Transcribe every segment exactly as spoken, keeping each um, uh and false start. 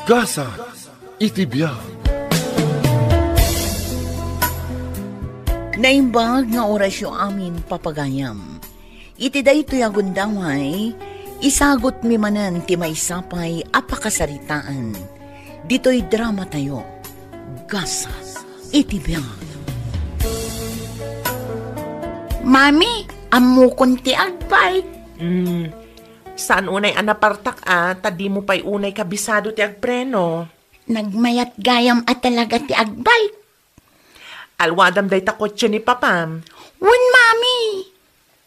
Gasat iti biag. Naimbag nga orasyo amin, papagayam. Iti daytoy a gundaway, isagutmi manen ti maysa pay a pakasaritaan. Ditoy dramatayo, Gasat iti biag. Mami, ammokon ti agbike. Mm, saan unay a napartak a, ta dimo pay unay kabisado ti agpreno. Nagmayat gayam a talaga ti agbike. Alwadam dayta kotse ni papam. Wen, Mami.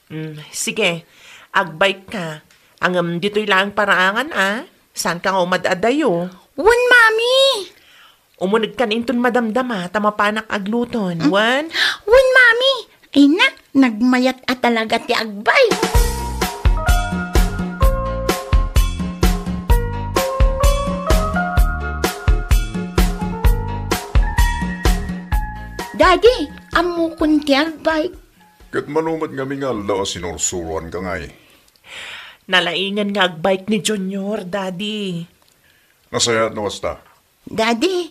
Mm, sige, agbike ka. Ngem ditoy laeng paraangan a. Saanka nga umad-adayo. Wen, Mami. Umunegkan inton madamdama ta mapanak agluton. Mm. Wen? Wen, Mami. Ay na, nagmayat a talaga ti agbike. Daddy, ammokon ti agbike. Ket mano met ngamin nga aldaw a sinursuroanka ngay? Nalaingan nga agbike ni Junior, Daddy. Nasayaat no kasta. Daddy,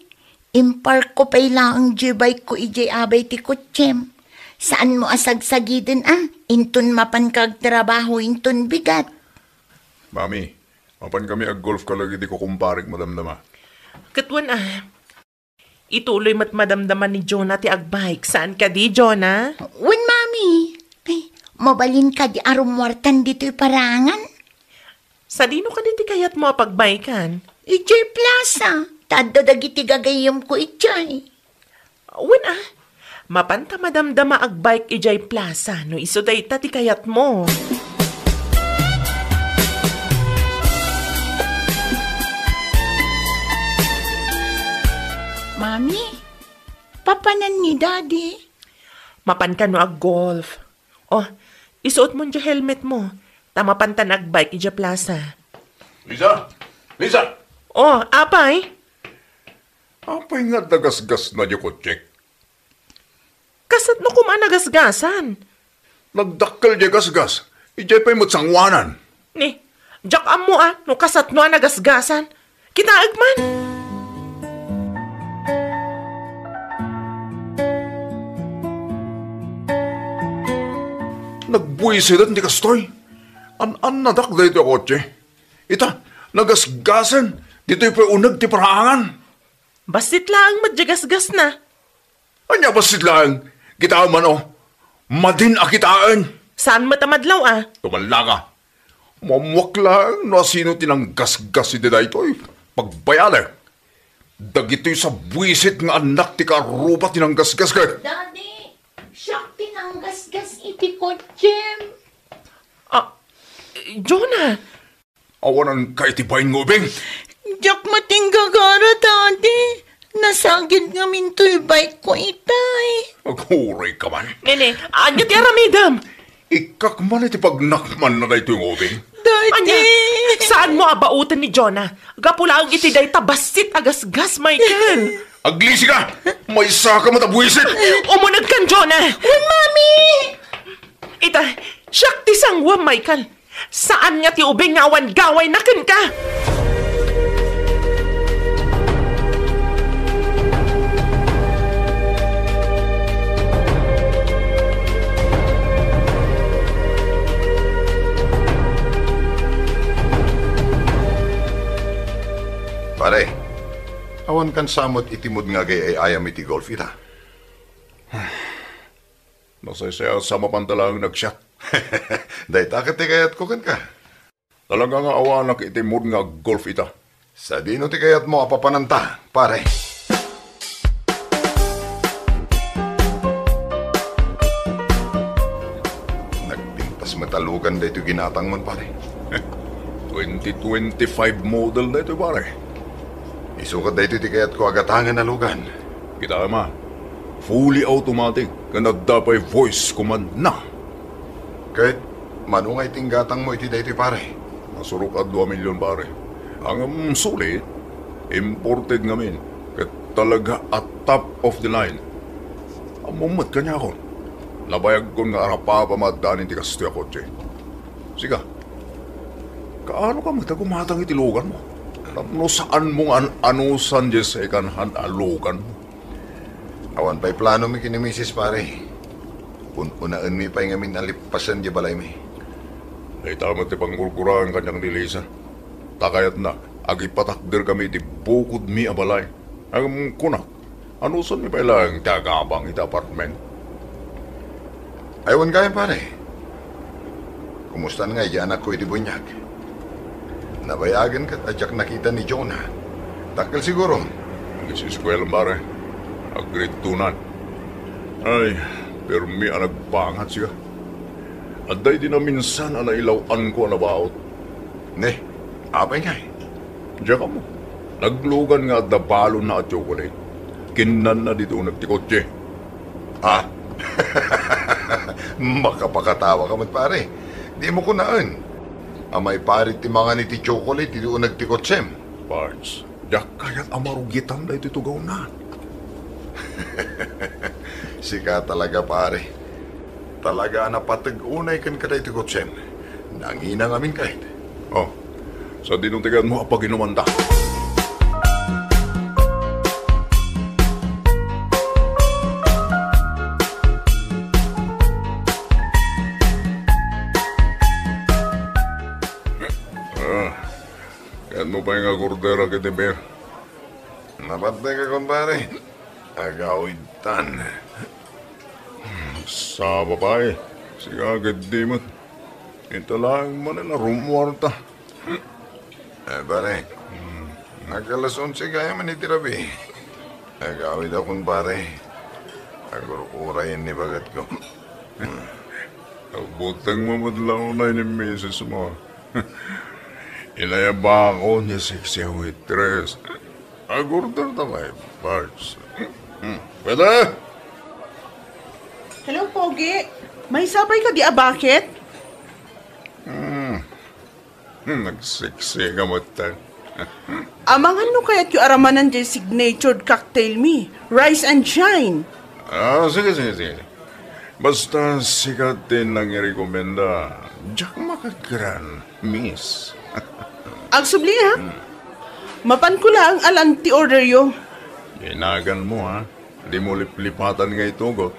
imparkko pay laeng diay bike ko idiay abay ti kotsem. Saanmo a sagsagiden a, inton mapanka agtrabaho inton bigat. Mami, mapankami aggolf kadagiti kukumparek madamdama. Ket wen a, ituloy met madamdama ni Jonah ti agbike. Saan kadi, Jonah? Wen, Mami. Ay, mabalin kadi a rummuartan ditoy paraangan? Sadino kadi ti kayatmo a pagbaykan? Idiay plaza. Ta adda dagiti gagayyemko idiay. Wen a, mapanta madamdama agbike idiay plaza no isu dayta ti kayatmo. Mami, papanan ni Daddy? Mapanka no aggolf. Oh, isuotmon diay helmetmo, ta mapantan agbike idiay plaza. Lisa! Lisa! Oh, apay? Apay nga adda gasgasna diay kotsek? Kasatno koma a nagasgasan? Nagdakkel diay gasgas. Idiay pay met sangoanan. Ni, diak ammo a no kasatno a nagasgasan. Kitaek man. Nagbuisiten ti kastoy. An-annadak daytoy a kotse. Ita, nagasgasen. Ditoy pay uneg ti paraangan. Bassit laeng met diay gasgasna. Ania bassit laeng? Kitaem man, o. Madin a kitaen. Saan met a madlaw a? Tumallaka. Maammuak laeng no asino ti nanggasgas iti daytoy. Pagbayadek. Dagitoy sa buisit nga annak ti kaarruba ti nanggasgas ket. Daddy, siak ti nanggasgas iti kotsem. Ah, Jonah, Awananka iti bain nga ubing? Diak matinggagara, Daddy. Nasagid ngamin toy bike ko itay. Aguray ka man. Nene, ania ti aramidem? Ikkak man iti pagnakman na daytoy nga ubing. Daddy! Ania, saanmo a baoten ni Jonah? Gapu laeng iti dayta bassit a gasgas, Michael. Aglisi ka! Maysa ka met a buisit! Umuneg kan, Jonah! Wen, Mami! Ita, siak ti sanguam, Michael. Saan nga ti ubing nga awan gawayna kenka? Pare, awan kan samot iti mood nga agay-ayam iti golf ita. Nasaysayaat sa mapanta laeng nagsiat. Dayta ket ti kayatko kenka. Talaga nga awanak iti mood nga ag-golf ita. Sadino ti kayatmo a papananta, pare? Nagpintas met a lugan daytoy ginatangmon, pare. Twenty twenty-five model daytoy, pare. Isu ket daytoy ti kayatko a gatangen a lugan. Kitaem a, fully automatic, ken adda pay voice command na. Ket mano nga ti inggatangmo iti daytoy, pare? Nasurok a dua milyon, pare. Ngem sulit, imported ngamin, ket talaga a top of the line. Ammom met kaniakon, nabayagkon nga arapapa maaddaan iti kastoy a kotse. Sika, kaano ka met a gumatang iti luganmo? Tapno saanmo nga an-anusan diay second hand a luganmo. Awan pay planomi ken ni misis, pare. Un-unaenmi pay ngamin a lippasen diay balaymi. Dayta met ti panggurguraem kaniak ni Lisa. Ta kayatna, agipatakderkami iti bukodmi a balay. Ngem kunak, anusanmi pay laeng ti agabang iti apartment? Ay, wen gayam, pare. Kumustan ngay diay anakko iti buniag? Nabayagen ket a diak nakita ni Jonah. Dakkel siguro. Nag-eskuela, pare. Ag-grade two nan. Ay, permi a nagbangat, sika. Adda idi naminsan a nailaw-anko a nabaut. Ne, apay ngay? Diak ammo. Naglugan nga adda balonna a tsokolate. Kinnanna ditoy uneg ti kotse. Ha? Makapakatawa ka met, pare. Dimo kunaen a maiparit ti mangan iti tsokolate ditoy uneg ti kotsem. Pards, diak kayat a marugitan daytoy tugawna. Sika talaga, pare. Talaga a napateg unay kenka daytoy kotsem. Nangina ngamin kayat. Oh, sadino ti kayatmo a paginumanta? Ah, kayatmo pay nga agorderak iti beer? Napateg ka, kumpare. Agawidtan. Saba pay. Sika ketdi met. Ita laeng manen a rummuarta. Eh, pare. Nag-alas onse gayam iti rabii. Agawid a, kumpare. Agur-urayen ni bagatko. Agbutengmo met la unay ni misismo. Inayabakon ti sexy a waitress. Agorderta pay, Pards. Hmm. Pwede? Hello, Pogi. Maysa pay kadi a bucket? Hmm. Hmm, nagseksi ka met, ah. Amangan no kayatyo a ramanan diay signatured cocktail mi, Rise and Shine. Ah, sige, sige, sige. Basta sika ti nangirekomenda, diak makagran, miss. Agsubli, ha? Hmm. Mapanko laeng a lan ti orderyo. Inaganmo, ha? Dimo liplipatan nga itugot.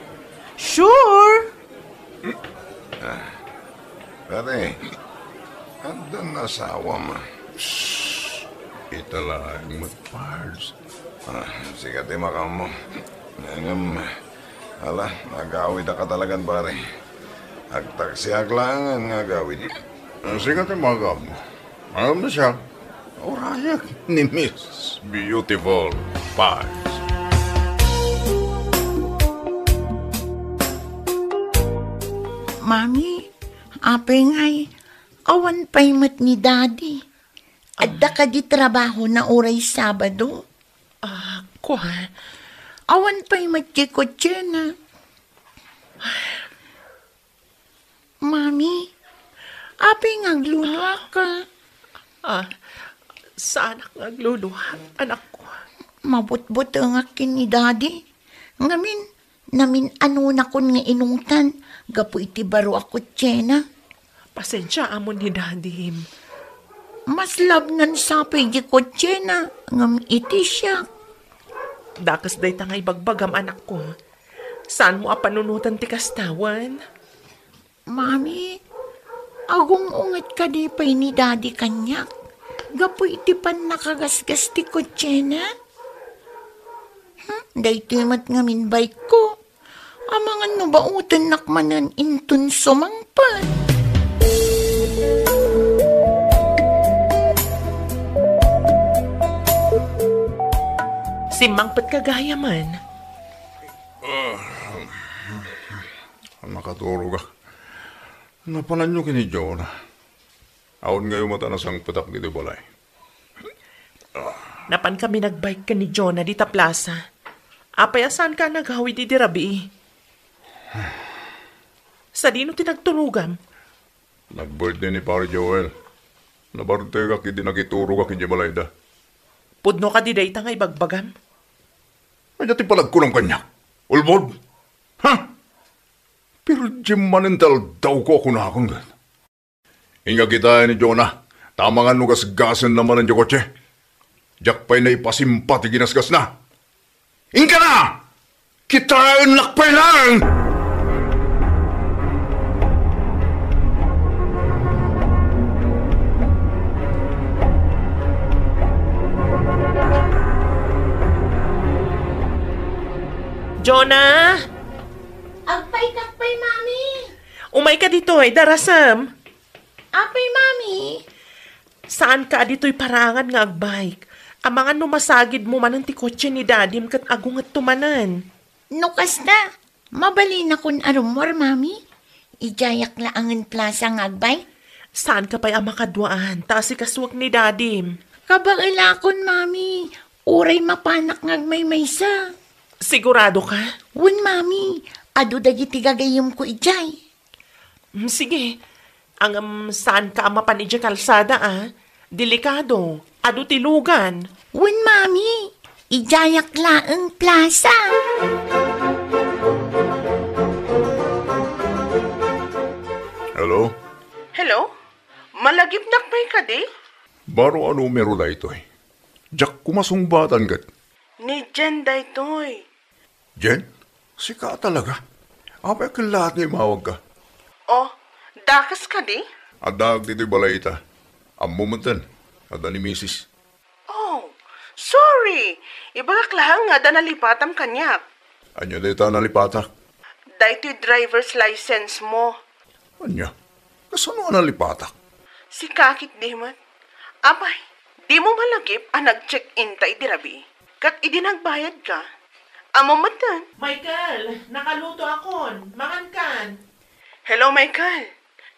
Sure! Ah, pare, addan asawam? Shh! Ita laeng met, Pards. Ah, sika ti makammo. Ngem, ala, agawid a katalagan, pare. Agtaksiak laeng nga agawid. Ah, sika ti makammo. Ngem no siak, urayak ni Miss Beautiful Paz. Mami, apay ngay, awan pay met ni Daddy. Adda kadi trabahona uray Sabado? Ah, kua. Awan pay met ti kotsena. Mami, apay nga aglunuak? Ah, saanak nga agluluak, anakko. Mabutbutengak ken ni Daddy. Ngamin, namin-anonakon nga inutan gapu iti baro a kotsena. Pasensiaamon ni Dadim. Maslabnan sa pay di kotsena ngem iti siak. Dakes dayta nga ibagbagam, anakko. Saanmo a panunoten ti kasta wen? Mami, agung-unget kadi pay ni Daddy kaniak gapu iti pannakagasgas ti kotsena? Hmm, daytoy met ngamin bike-ko. Amangan no baotennak manen inton sumangpet. Simmangpetka gayamen. Ah, nakaturogak. Napananyo ken ni Jonah. Awan ngayo met a nasangpetak ditoy balay. Napankami nagbike ken ni Jonah dita plasa. Apay a saanka a nagawid idi rabii? Sadino ti nagturogam? Nag-birthday ni Pare Joel. Nabartekak idi nakiturogak idiay balayda. Pudno kadi dayta nga ibagbagam? Ania ti palagkunam kaniak? Ulbod? Ha? Pero diay manen ti aldawko a kunakon ket. Inka kitaen ni Jonah, ta amangan no gasgasenna manen ti kotse. Diak pay naipasimpa ti ginasgasna. Inka na! Kitaennak pay laeng! Jonah! Agpaykak pay, Mami. Umayka ditoy, darasem. Apay, Mami? Saanka a ditoy paraangan nga agbike. Amangan no masagidmo manen ti kotse ni Dadim ket agungetto manen. No kasta, mabalinakon a rummuar, Mami. Idiayak laengen plasa nga agbike. Saanka pay a makaduaan, ta asikasuek ni Dadim. Kabaelakon, Mami. Uray mapanak nga agmaymaysa. Siguradoka? Wen, Mami. Adu dagiti gagayyemko idiay. Mm, sige. Ngem saanka a mapan idiay kalsada, a? Delikado. Adu ti lugan. Wen, Mami. Idiayak laeng plasa. Hello? Hello? Malagipnak pay kadi? Baro a numero daytoy. Diak koma sungbatan ket. Ni Jen daytoy. Jen? Sika talaga? Apay a kellaat nga imawagka? Oh, dakes kadi? Addaak ditoy balay ita. Ammo metten, adda ni misis. Oh, sorry. Ibagak laeng nga adda nalipatam kaniak. Ania dayta a nalipatak? Daytoy driver's license mo. Ania? Kasano a nalipatak? Sika ketdi met. Apay, dimo malagip a nag-check-in ta idi rabii? Ket idi nagbayadka? Ammo metten. Michael, nakalutoakon. Mangankan. Hello, Michael.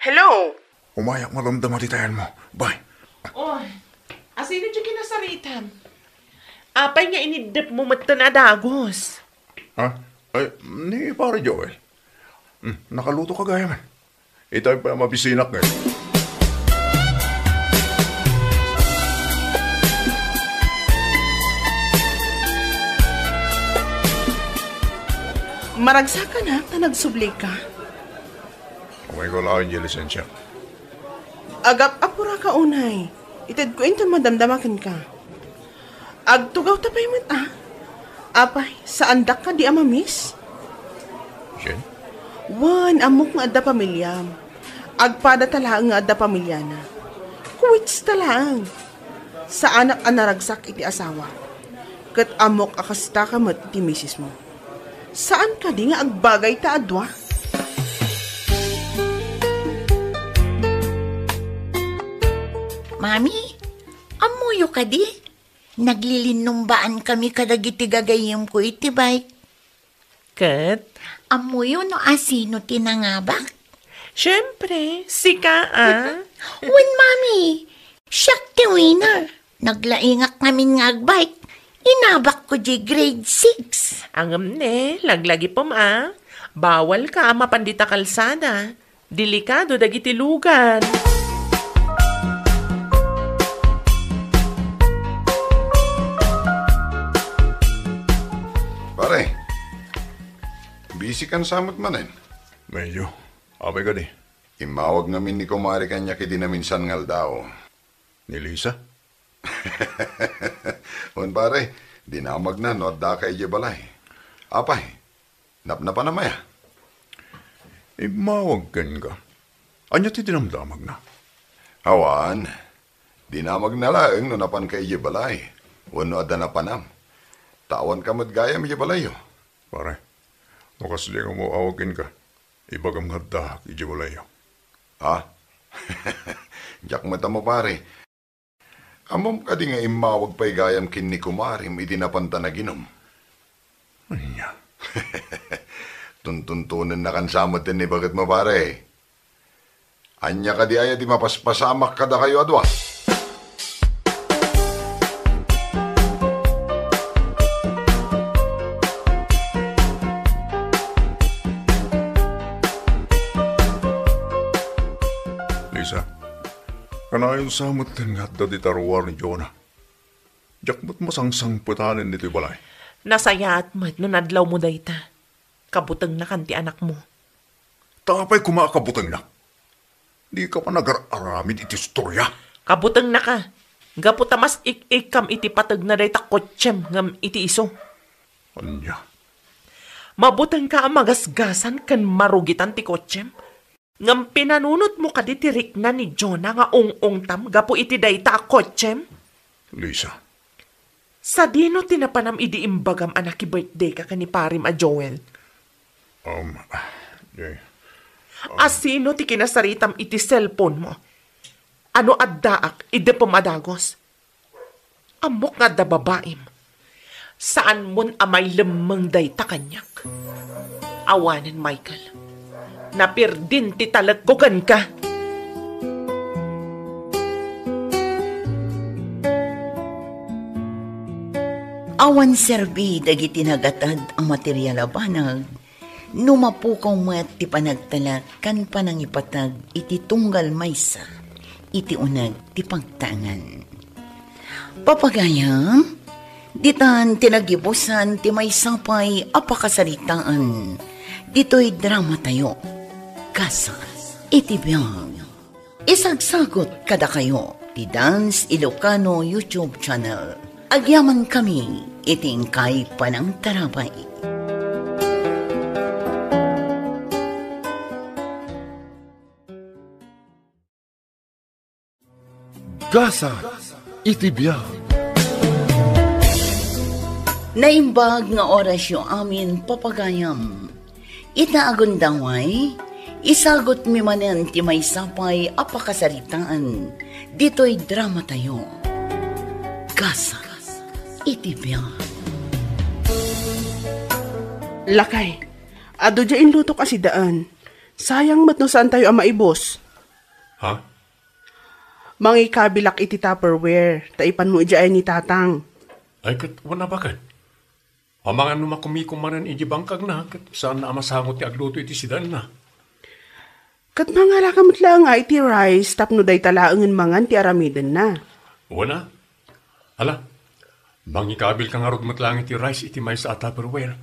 Hello. Umayak madamdama ti tayenmo. Bye. Oh, asino ti kinasaritam? Apay nga iniddepmo metten a dagus? Ha? Ay, ni Pare Joel. Hmm, nakaluto ka gayam. Itay pay a mabisinak ngay. Maragsakan ta nagsublika. Umayko laeng diay lisensiak. Agap-apuraka unay. Itedko inton madamdama kenka. Agtugawta pay met, a? Apay, saandak kadi a ma-miss? Jen? Wen, ammok nga adda pamiliam. Agpadata laeng nga adda pamiliana. Kuwitsta laeng. Saanak a naragsak iti asawa. Ket ammok a kasta ka met iti misismo. Saan kadi nga agbagayta a dua? Mami, ammoyo kadi? Naglilinumbaankami kadagiti gagayyemko iti bike. Ket? Ammoyo no asino ti nangabak? Siempre, sika, a? Wen, Mami. Siak ti winner. Naglaingak ngamin nga agbike. Inabakko diay grade six. Ngem ne, laglagipem, a? Bawalka a mapan dita kalsada. Delikado dagiti lugan. Pare, busy kan sa met manen? Medyo. Apay kadi? Immawag ngamin ni kumare kaniak idi naminsan nga aldaw. Ni Lisa? Wen, pare, dinamagna no addaka idiay balay. Apay, napnapanam aya? Immawag kenka. Ania ti dinamdamagna? Awan, dinamagna laeng no napanka idiay balay, wenno adda napanam. Ta awanka met gayam idiay balayyo. Pare, no kasdi nga umawag kenka, ibagam nga addaak idiay balayyo. Ha? Diak met ammo, pare. Ammom kadi nga immawag pay gayam ken ni kumarem idi napanta naginum? Ania? Tuntuntonennakan sa met ti baketmo, pare. Ania kadi aya ti mapaspasamak kadakayo a dua? Lisa, kanayon sa met nga adda dita ruar ni Jonah. Diak met masangsangpetanen ditoy balay. Nasayaat met no nadlawmo dayta. Kabutengnakan ti anakmo. Ta apay koma a kabutengnak? Dika pay agar-aramid iti istoria. Kabutengnaka. Gapu ta mas ik-ikkam iti pategna dayta kotsem ngem iti isu. Ania? Mabutengka a magasgasan ken marugitan ti kotsem? Ngem pinanunotmo kadi ti rikna ni Jonah nga ung-ungtam gapu iti dayta a kotsem? Lisa. Sadino ti napanam idi imbagam a naki-birthday ka ken ni parim a Joel? Um, eh. Asino ti kinasaritam iti cellphone mo? Ano addaak, idepem a dagus? Ammok nga adda babaim. Saanmon a mailemmeng dayta kaniak. Awanen, Michael. Napirdin ti talekko kenka. Awan serbi dagiti nagatad a material a banag no mapukaw met ti panagtalek ken panangipateg iti tunggal maysa iti uneg ti pagtaengan. Papagayam, ditan ti nagibusan ti maysa pay a pakasaritaan ditoy dramatayo. Kasas iti biag. Isagsagut kadakayo ti Dance Ilocano YouTube channel. Agyamankami iti inkay panangtarabay. Gasa iti biag. Naimbag nga orasyo amin, papagayam. Ita a gundaway, isagutmi manen ti maysa pay a pakasaritaan ditoy dramatayo. Gasa iti biag. Lakay, adu diay inlutok a sidaen. Sayang met no saantayo a maibus. Ha? Mangikabilak iti Tupperware, ta ipanmo idiay ni Tatang. Ay, ket wen a baket? Amangan no makumikom manen iti bangkagna, ket saanna a masango ti agluto iti sidaenna. Ket mangalaka met laeng a iti rice tapno dayta laengen mangan ti aramidenna. Wen a. Ala, mangikabilka ngarud met laeng iti rice iti maysa a Tupperware.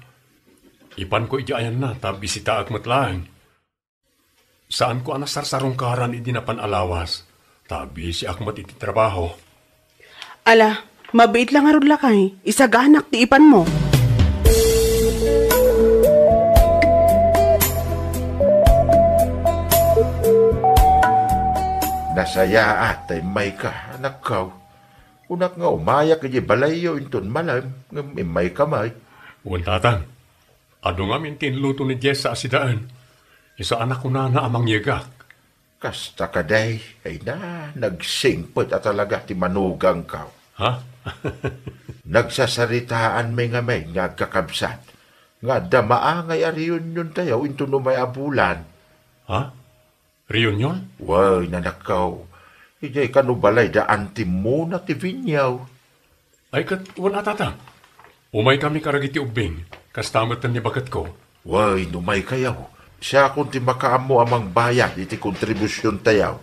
Ipanko iti ayanna, ta bisitaek met laeng. Saanko a nasarsarungkaran idi napan a lawas, ta bisiak met iti trabaho. Ala, mabiit la ngarud lakay, isaganak ti ipanmo. Nasayaat ta immayka, anakko. Kunak nga umayak iti balayyo inton malem, ngem immayka met. Wen, Tatang. Adu ngamin ti inluto ni Jessa a sidaen. Isu a nakunana a mangyegak. Kasta kadi, ay na, nagsingpet a talaga ti manugangko. Ha? Nagsasaritaanmi ngamin nga agkakabsat, nga adda maangay a reuniontayo inton umay a bulan. Ha? Reunion? Wen, anakko, idiay kano balay da Auntie Mona ti Venyo. Ay, ket wen a, Tatang. Umaykami kadagiti ubbing, kasta met ni baketko. Wen, umaykayo. Siakon ti makaammo a mangbayad iti kontribusiontayo.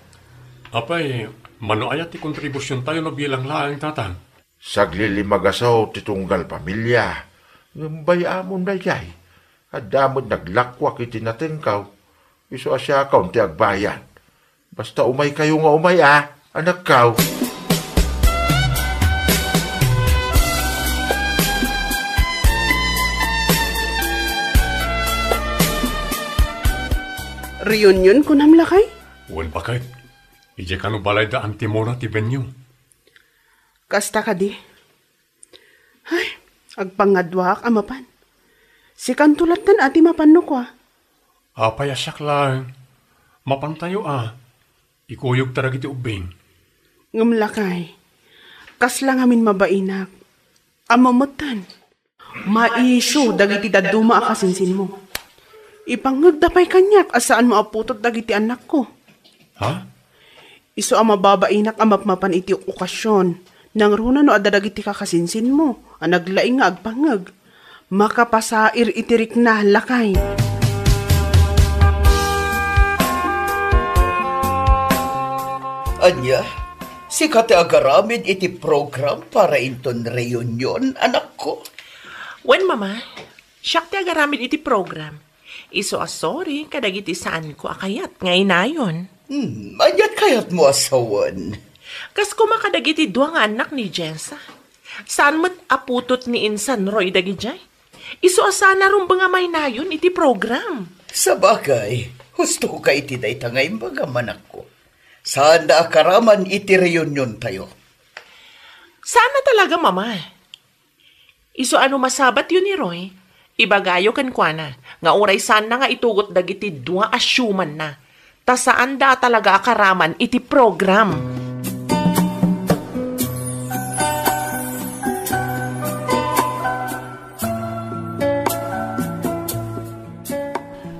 Apay, mano aya ti kontribusiontayo no bilang laeng, Tatang? Saglilima gaso ti tunggal pamilia. Ngem bay-amon daydiay. Adda met naglakuak iti natengko. Isu a siakon ti agbayad. Basta umaykayo nga umay, a, anakko. Reunion, kunam lakay? Wen, baket. Idiay kano balay da Auntie Mona ti Venyo. Kasta kadi. Ay, agpangngaduaak a mapan. Sikanto latta a ti mapan no kua. Apay a siak laeng? Mapantayo a. Ikuyogta dagiti ubbing. Ngem lakay, kasla ngamin mabainak. Ammom metten. Maisyu dagiti dadduma a kasinsinmo. Ipangngegda pay kaniak a saanmo a putot dagiti annakko. Ha? Isu a mababainak a mapmapan iti okasion, nangruna no adda dagiti kakasinsinmo a naglaing nga agpangngeg. Makapasair iti rikna, lakay. Ania? Sika ti agaramid iti program para inton reunion, anakko? Wen, Mama. Siak ti agaramid iti program. Isu a sorry kadagiti saanko a kayat nga inayon. Hmm, aniat kayatmo a sawen? Kas koma kadagiti dua nga annak ni Jessa. Saan met a putot ni Insan Roy dagidiay. Isu a saan a rumbeng a maynayon iti program. Sabagay, husto ka iti dayta nga imbagam, anakko. Saanda a karaman iti reuniontayo. Saan a talaga, Mama. Isu a no masabatyo ni Roy, ibagayo kenkuana nga uray saanna nga itugot dagiti dua a siumanna, ta saanda a talaga a karaman iti program.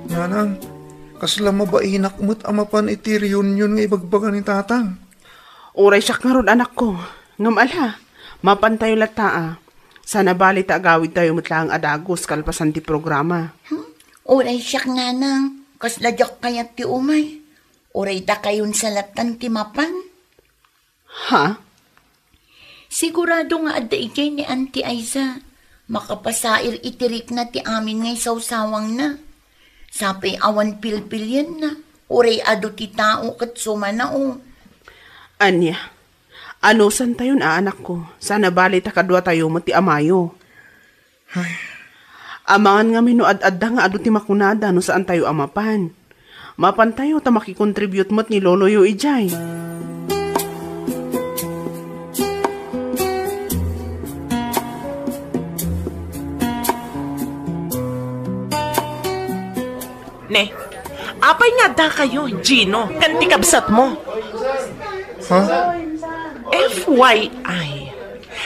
Nanang, kasla mabainak met a mapan iti reunion nga ibagbaga ni Tatang. Uray siak ngarud, anakko. Ngem ala, mapantayo latta a. Saan a bale ta agawidtayo met laeng a dagus kalpasan ti programa. Hmm? Uray siak, nanang. Kasla diak kayat ti umay. Uray dakayon sa lattan ti mapan. Ha? Sigurado nga adda idiay ni Auntie Aiza. Makapasair iti rikna ti amin nga isawsawangna. Sapay awan pilpilienna, uray adu ti tao ket sumana, o. Ania? Anusantayon a, anakko? Saan a bale ta kaduatayo met ti amayo. Ay. Amangan ngamin no ad-adda nga adu ti makunada no saantayo a mapan. Mapantayo ta makikontribute met ni loloyo idiay. Ne, apay nga adda kayo, Gino, ken ti kabsat mo? Ha? F Y I,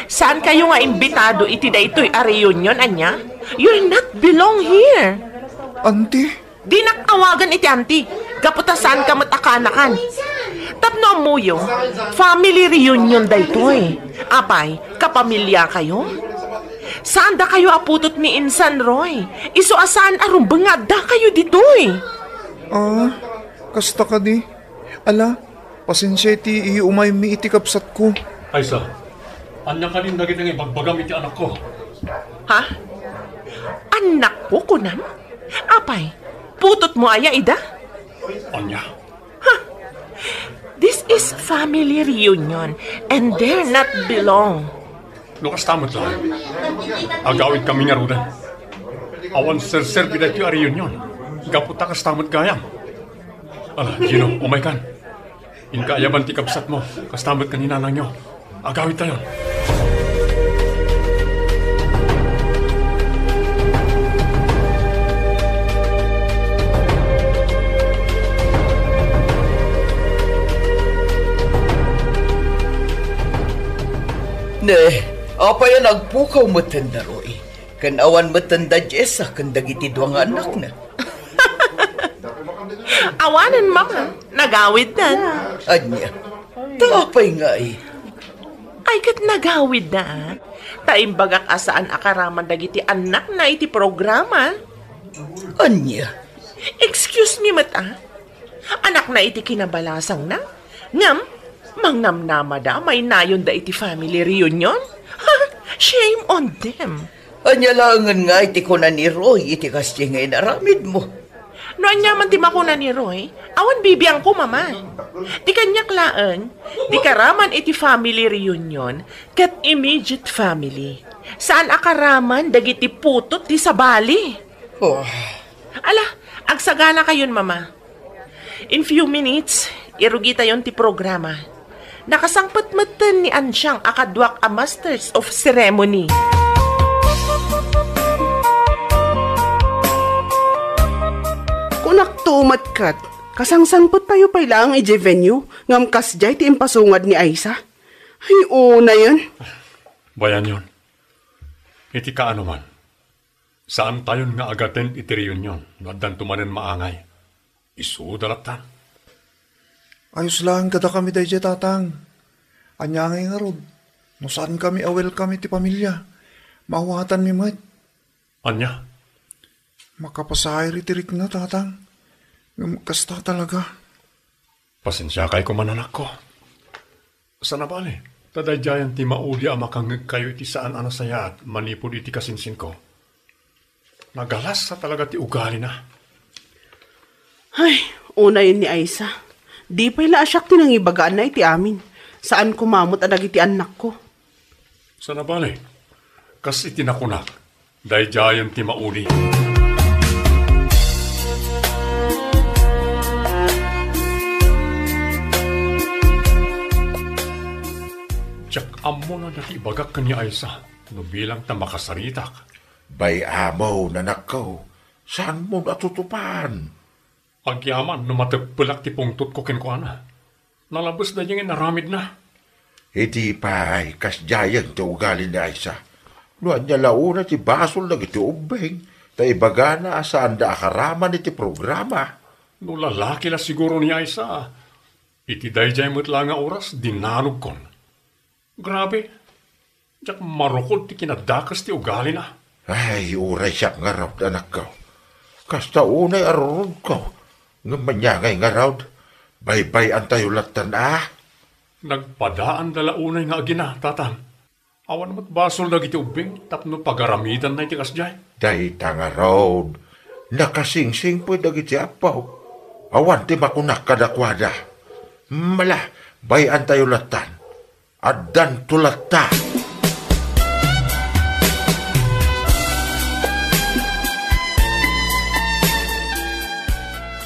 saan kayo nga imbitado iti daytoy a reunion, ania? You're not belong here. Auntie? Dinak awagan iti auntie, gapu ta saan ka met a kaanakan. Tapno ammoyo, family reunion daytoy. Apay, kapamilya kayo? Saan da kayo a putot ni Insan Roy? Isu a saan a rumbeng nga adda kayo ditoy. Ah, kasta kadi. Ala, pasensia iti iumaymi iti kabsatko. Aysa, ania kadin dagiti nga ibagbagam iti anakko? Ha? Anakko, kunam? Apay, putot mo aya ida? Ania? Ha? This is family reunion and they're not belong. No kasta met laeng, agawid kami ngaruden. Awan serserbi daytoy a reunion. Gapu ta kasta met gayam. Ala, Gino, umaykan. Inka ayaban ti kabsatmo, kasta met ken ni nanangyo. Agawidtayon. Ne, apay a nagpukaw metten da Roy? Ken awan metten da Jessa ken dagiti dua nga annakna. Awanen, Mama. Nagawiddan. Ania? Ta apay ngay? Ay, ket nagawiddan. Ta imbagak a saan a karaman dagiti annakna iti programa. Ania? Excuse me met, a. Annakna iti kinabalasangna. Ngem, mangnamnamada, maynayonda iti family reunion? Shame on them. Ania laengen nga iti kuna ni Roy iti kasdi nga inaramidmo? No ania man ti makuna ni Roy, awan bibiangko, Mama. Ti kaniak laeng, ti karaman iti family reunion, ket immediate family. Saan a karaman dagiti putot ti sabali. Oh. Ala, agsaganakayon, Mama. In few minutes, irugitayon ti programa. Nakasangpet metten ni Ansiang a kaduak a Masters of Ceremony. Kunakto met ket, kasangsangpettayo pay laeng idiay venue, ngem kasdiay ti impasungad ni Aisa. Ay, unayen. Bayanyon, iti kaano man, saantayon nga agaten iti reunion no addanto manen maangay. Isuda latta. Ayos laeng kadakami daydiay, Tatang. Ania ngay ngarud, no saankami a welcome iti pamilia, maawatanmi met. Ania? Makapasair iti rikna, Tatang. Ngem kasta talaga. Pasensiakay koman, anakko. Saan a bale, ta daydiayen ti maudi a makangngegkayo iti saan a nasayaat manipud iti kasinsinko. Nagalasa talaga ti ugalina. Ay, unayen ni Aisa. Di pay la a siak ti nangibagaanna iti amin. Saan koma met a dagiti annakko. Sana bale, kas iti nakunak, daydiayen ti mauli. Diak ammo no ania ti ibagak ken ni Aisa no bilang ta makasaritak. Bay-amon, anakko, saanmon a tutupan. Agyaman no mateppelak ti pungtotko kenkuana. Nalabes daydiay nga inaramidna. Idi pay, kasdiayen ti ugali ni Aisa. No ania la unay ti basol dagiti ubbing, ta ibagana a saanda a karaman iti programa. No lalaki la siguro ni Aisa, iti daydiay met la nga oras, dinanogkon. Grabe, diak marukod ti kinadakes ti ugalina. Ay, uray siak ngarud, anakko. Kasta unay a rurodko, ngem ania ngay ngarud, baybay-antayo lattan a. Nagpadaanda la unay nga agina, Tatang. Awan met basol dagiti ubbing tapno pagaramidanna iti kasdiay. Dayta ngarud, nakasingsingpet dagiti appo. Awan ti makunak kadakuada. Mala, bay-antayo lattan. Addanto latta.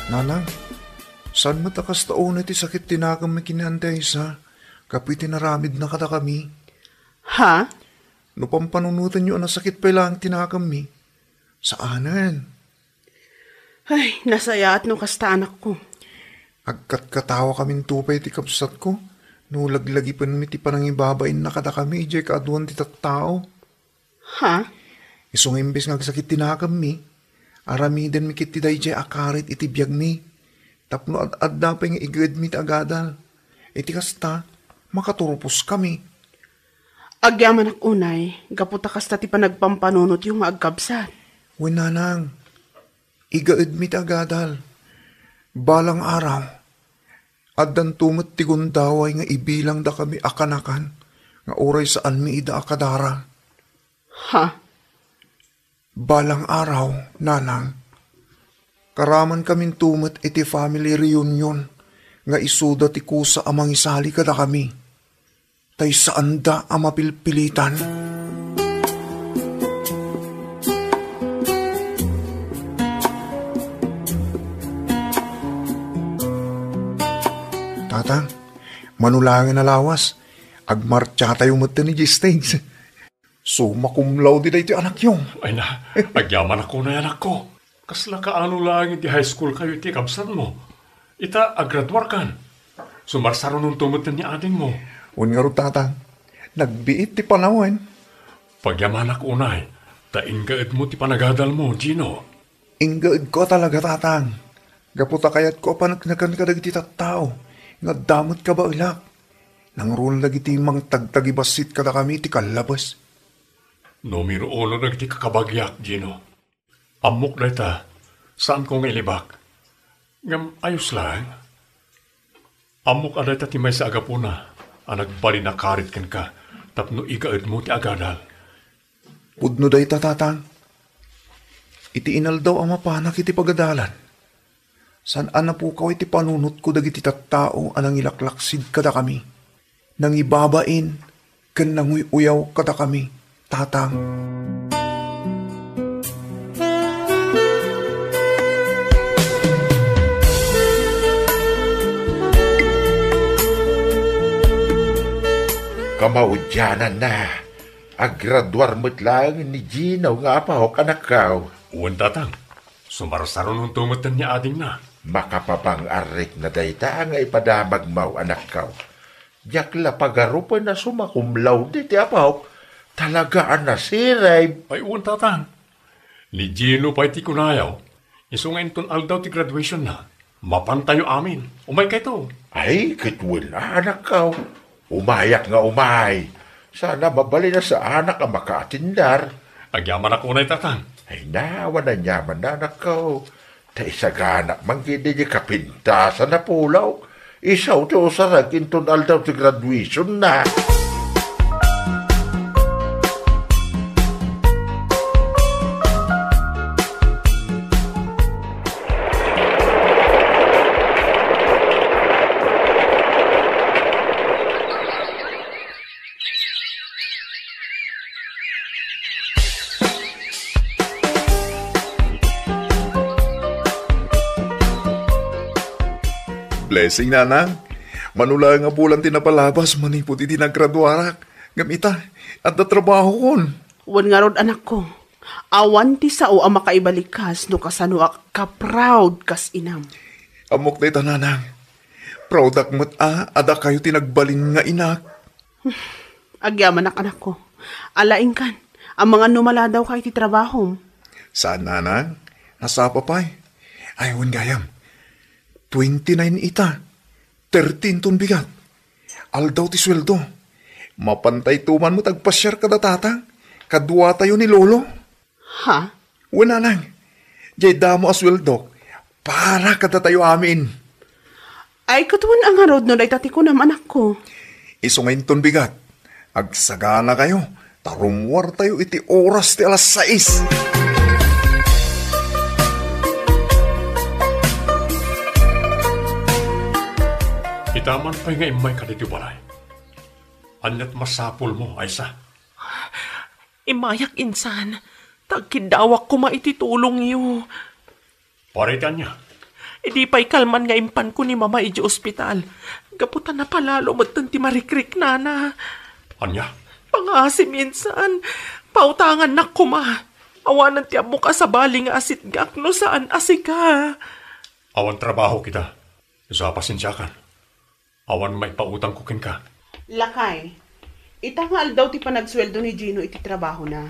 Nanang, saan met a kasta unay ti sakit ti nakemmi ken ni Auntie Aisa, gapu iti naramidna kadakami? Ha? No pampanunotenyo a nasakit pay laeng ti nakemmi, saanen. Ay, nasayaat no kasta, anakko. Agkatkatawakaminto pay ti kabsatko no laglagipenmi ti panangibabainna kadakami idiay kaaduan ti tattao. Ha? Isu nga imbes nga agsakit ti nakemmi, aramidenmi ketdi daydiay a karit iti biagmi, tapno ad-adda pay nga igaedmi ti agadal. Iti kasta, makaturposkami. Agyamanak unay, gapu ta kasta ti panagpampanunotyo nga agkabsat. Wen, nanang, igaedmi ti agadal. Balang araw, addanto met ti gundaway nga ibilangdakami a kanakan nga uray saanmi ida a kadara. Ha? Balang araw, nanang, karamankaminto met iti family reunion nga isuda ti kusa a mangisali kadakami. Tay saanda a mapilpilitan. Tatang, mano laengen a lawas, agmartsa tayo met idiay stage. Summa cum laude daytoy anakyo. Ay na, agyamanak unay, anakko. Kasla kaano laeng iti high school kayo iti kabsatmo? Ita, agraduarkan. Sumarsarunonto met ni adingmo. Wen ngarud, Tatang, nagbiit ti panawen. Pagyamanak unay, ta inggaedmo ti panagadalmo, Gino. Inggaedko a talaga, Tatang. Gapu ta kayatko a paneknekan kadagiti tattao nga adda met kabaelak. Nangruna dagiti mangtagtagibassit kadakami iti kallabes. Numero uno dagiti kakabagiak, Gino. Ammok dayta, saanko nga ilibak. Ngem ayos laeng. Ammok a dayta ti maysa a gapuna a nagbalin a karit kenka tapno igaedmo ti agadal. Pudno dayta, Tatang. Iti inaldaw a mapanak iti pagadalan, saan a napukaw iti panunotko dagiti tattao a nangilaklaksid kadakami, nangibabain, ken nanguy-uyaw kadakami, Tatang. Kamaudiananna, agraduar met laeng ni Gino nga apok, anakko. Wen, Tatang. Sumarsarunonto met ni adingna. Makapabang-arritna dayta nga ipadamagmo, anakko. Diak la pagarupen a summa cum laude ti apok. Talaga a nasirib. Ay, wen, Tatang. Ni Gino pay ti kunayo. Isu nga inton aldaw ti graduationna, mapantayo amin. Umaykayto. Ay, ket wen, anakko. Umayak nga umay. Sana mabalin a saanak a makaatindar. Agyamanak unay, Tatang. Ay na, awan aniaman, anakko. Ta isaganak man ketdi ti kapintasan a pulok. Isu ti usarek inton aldaw ti graduationna. Blessing, Nanang. Mano laeng a bulan ti napalabas manipud idi nagraduarak. Ngem ita, adda trabahokon. Wen ngarud, anakko. Awan ti sao a makaibalikas no kasanoak ka-proud kas inam. Ammok dayta, Nanang. Proudak met a, a dakayo ti nagbalin nga inak. Agyamanak, anakko. Alaingkan, amangan no maladawka iti trabahom. Saan, Nanang. Nasapa pay. Ay, wen gayam. Twenty-nine ita. Thirty inton bigat. Aldaw ti sueldo. Mapantayto man met agpasiar kada tatang. Kaduatayo ni Lolo. Ha? Wen, Nanang. Jay damo a sueldok. Para kadatayo amin. Ay, ket wen a ngarud no dayta ti kunam, anakko. Isu nga inton bigat. Agsaganakayo, ta rummuartayo iti oras ti alas sais. Ita man pay nga immayka ditoy balay. Ania't masapulmo, Aisa? Immayak insan, ta agkiddawak koma iti tulongyo. Para iti ania? Idi pay kalman nga impanko ni Mama idiay ospital, gapu ta napalalo metten ti marikriknana. Ania? Pangaasim insan, pautangannak koma. Awanen ti ammok a sabali nga asitgak no saan a sika. Awan trabahok ita. Isu a pasensiakan. Awan maipautangko kenka. Lakay, ita nga aldaw ti panagsueldo ni Gino iti trabahona.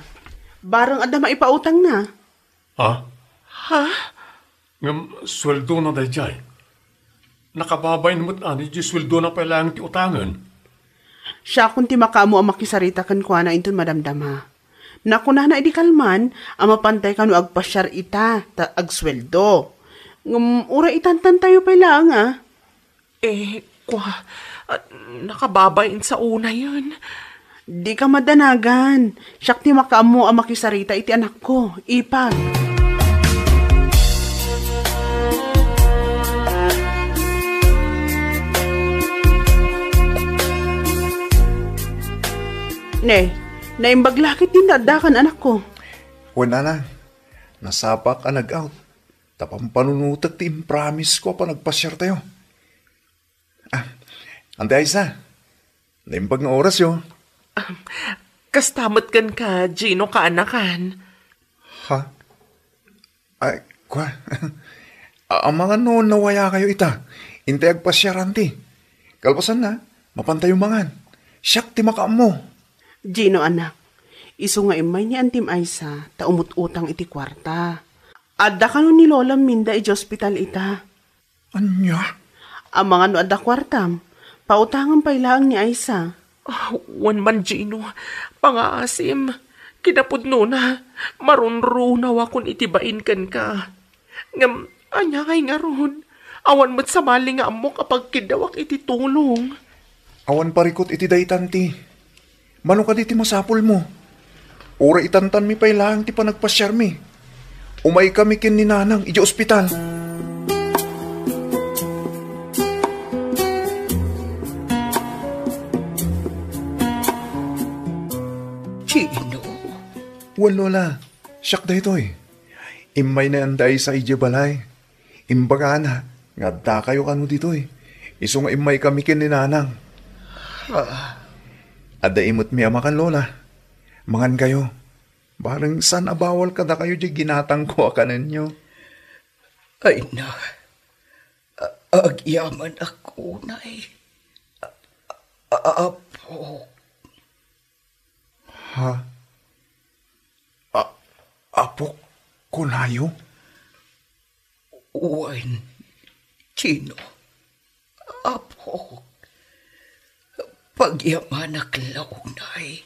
Bareng adda maipautangna. Ha? Ha? Ngem sueldona daydiay. Nakababain met a, idiay sueldona pay laeng ti utangen. Siakon ti makaammo a makisarita kenkuana inton madamdama. Nakunana idi kalman a mapantay kano agpasiar ita ta agsueldo. Ngem uray itantantayo pay laeng a. Eh, kua, ah, nakababain sa unayen. Dika madanagan. Siak ti makaammo a makisarita iti anakko, Ipag. Ne, naimbag la ket din addakan, anakko. Wen, Nanang, nasapak a nag-out. Ta pampanunotek ti impromise ko a panagpasiartayo. Ah, Auntie Aiza, naimbag nga orasyo. Um, kasta met kenka, Gino, kaanakan. Ha? Ay, kua. A-, amangan no nawayakayo ita. Intay agpasiar, Auntie. Kalpasanna, mapantayo mangan. Siak ti makaammo. Gino, anak, isu nga immay ni Antim Aiza, ta umut-utang iti kuarta. Adda kano ni Lolam Minda idiay ospital ita. Ania? Amangan no adda kuartam, pautangam pay laeng ni Aiza. Ah, wen man, Gino, pangaasim. Kinapudnona, marunrunawakon iti bain kenka. Ngem, ania ngay ngarud? Awan met sabali nga ammok a pagkiddawak iti tulong. Awan parikut iti dayta, Auntie. Mano kadi ti masapulmo? Uray itantanmi pay laeng ti panagpasiarmi. Umaykami ken ni Nanang idiay ospital. Gino? Wen, Lola. Siak daytoy. Immay ni Anti Aiza idiay balay. Imbagana nga addakayo kano ditoy. Isu nga immaykami ken ni Nanang. Ah. Adda imetmi a makan, Lola. Mangankayo. Bareng saan a bawal kadakayo diay ginatangko a kanenyo. Ay na, a-, agyamanak unay. A-, a-, apo. Ha? A-, apok kunayo? Wen, Gino, apok. Pagyamanak la unay,